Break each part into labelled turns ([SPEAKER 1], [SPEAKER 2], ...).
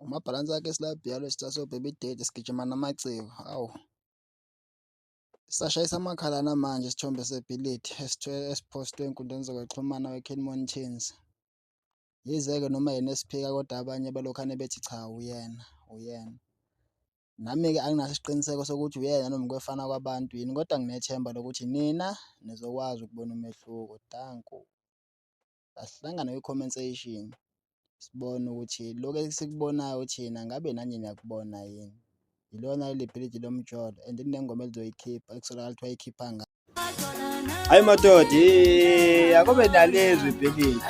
[SPEAKER 1] Umabhalansi wakhe esilabhiya lwesitha so-baby daddy sigijima namaciko, hawu. Sashayisa amakhala namanje isithombe sebhilidi esiphostwe ey'nkundleni zokuxhumana we-Kenmore Tins. Yize-ke noma yena esiphika kodwa abanye balokhane bethi cha uyena, uyena. Nami-ke anginaso isiqiniseko sokuthi uyena noma ukuyefana kwabantu yini kodwa nginethemba lokuthi nina nizokwazi ukubona umehluko, danko. Asihlangane kwi-comment section sibone ukuthi lokhu esikubonayo thina ngabe nani niyakubona yini. Ilona leli bhilidi lomjolo and linengoma elizoyikhipha ekusolakala ukuthi wayikhipha ngayo. Hayi madoda, akube nalezwi ibhilidi.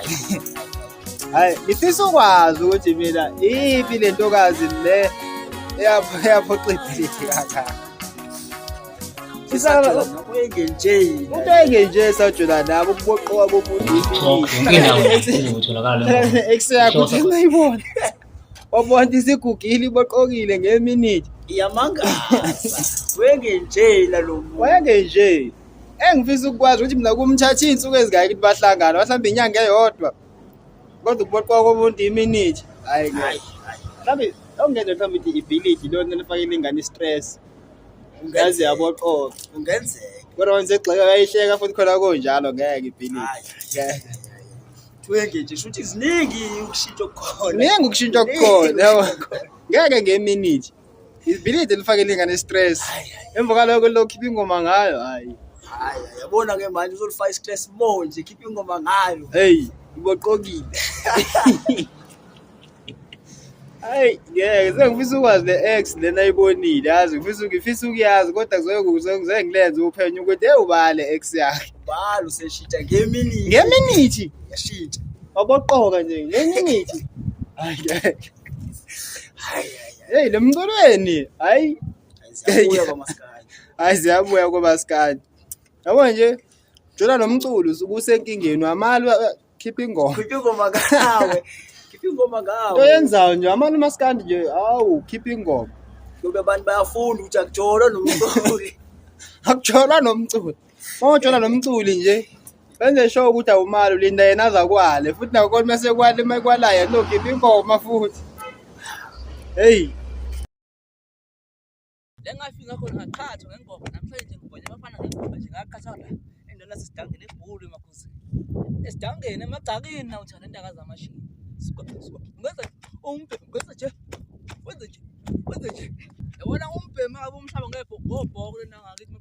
[SPEAKER 1] Hayi, ngifisa ukwazi ukuthi mina iphi le ntokazi le eyaphoxa ibhilidi kangaka. Umuntu engenje sajula nabo ukuboqoka komuntu
[SPEAKER 2] yonke indawo izotholakala le ngoma.
[SPEAKER 1] Ekuseyakho
[SPEAKER 2] Ihloso-
[SPEAKER 1] uthi ngayibona. Wabona isigugile iboqokile ngeminithi.
[SPEAKER 3] Iyamangaza. Wengenjela lo muntu.
[SPEAKER 1] Wayengenje. Engifisa ukukwazi ukuthi mina kumthatha iy'nsuku ezingaki ukuthi bahlangane, mhlawumbe inyanga eyodwa. Kodwa ukuboqoka komuntu iminithi. Hhayi
[SPEAKER 3] Hayi,
[SPEAKER 1] ngeke. Mhlawumbe okungenza mhlawumbe ukuthi ibhilidi lona lifakele ingane i-stress. Yaze yaboqoka.
[SPEAKER 3] Kungenzeka.
[SPEAKER 1] Kodwa manje segxeka kayihleka futhi khona kunjalo ngeke ibhilidi.
[SPEAKER 3] Hayi.
[SPEAKER 1] Ngeke.
[SPEAKER 3] Wengenje shuthi ziningi ukushintsha okukhona.
[SPEAKER 1] Kuningi ukushintsha okukhona yabo. Ngeke ngeminithi. Ibhilidi lifakele ingane i-stress. Emva kwalokho lokhipha ingoma ngayo hayi.
[SPEAKER 3] Hayi, yabona ke manje uzolifaka i-stress more nje khipha ingoma ngayo.
[SPEAKER 1] Hey, iboqokile. Hayi ngeke sengifisa ukwazi le ex lena ayibonile yazi ngifisa ukuyazi kodwa kuzoke kuzoke ngilenze uphenyo ukuthi hey ubani le ex yakhe.
[SPEAKER 3] Balo useshintsha ngeminithi.
[SPEAKER 1] Ngeminithi
[SPEAKER 3] Yashintsha.
[SPEAKER 1] waboqoka nje ngeminithi. Hayi ngeke.
[SPEAKER 3] Hayi hayi.
[SPEAKER 1] Hey lo mculweni hayi
[SPEAKER 3] Ziyabuya kwamaskandi.
[SPEAKER 1] hayi ziyabuya komaskandi. Yabo nje jola nomculo usuke usenkingeni wamali khipha ingoma.
[SPEAKER 3] Khipha ingoma ngawe. Khipha ingoma ngawe.
[SPEAKER 1] Into yenzayo nje amanye umaskandi nje awu khipha ingoma.
[SPEAKER 3] Ngoba abantu bayafunda ukuthi akujolwa nomculi.
[SPEAKER 1] Akujolwa nomculi. Uma ujola nomculi nje benze sure ukuthi awumali ulinda yena azakwale futhi nakhona mase kwale mekwala yena uzokhipha ingoma futhi. Hey.
[SPEAKER 4] Le ngafika khona ngaqhathwa ngengoma namhlanje ngibonye abafana ngengoma nje ngaqhathwa la endaweni yasesidangeni ebhulu emakhosini. Esidangeni emagcakeni nawu thanda intaka zamashini. Suka suka ngenza umbhemu ngenza nje wenze nje wenze nje. Yabona umbhemu akabe umhlaba ngebhoko ngobhoko lena ngakithi.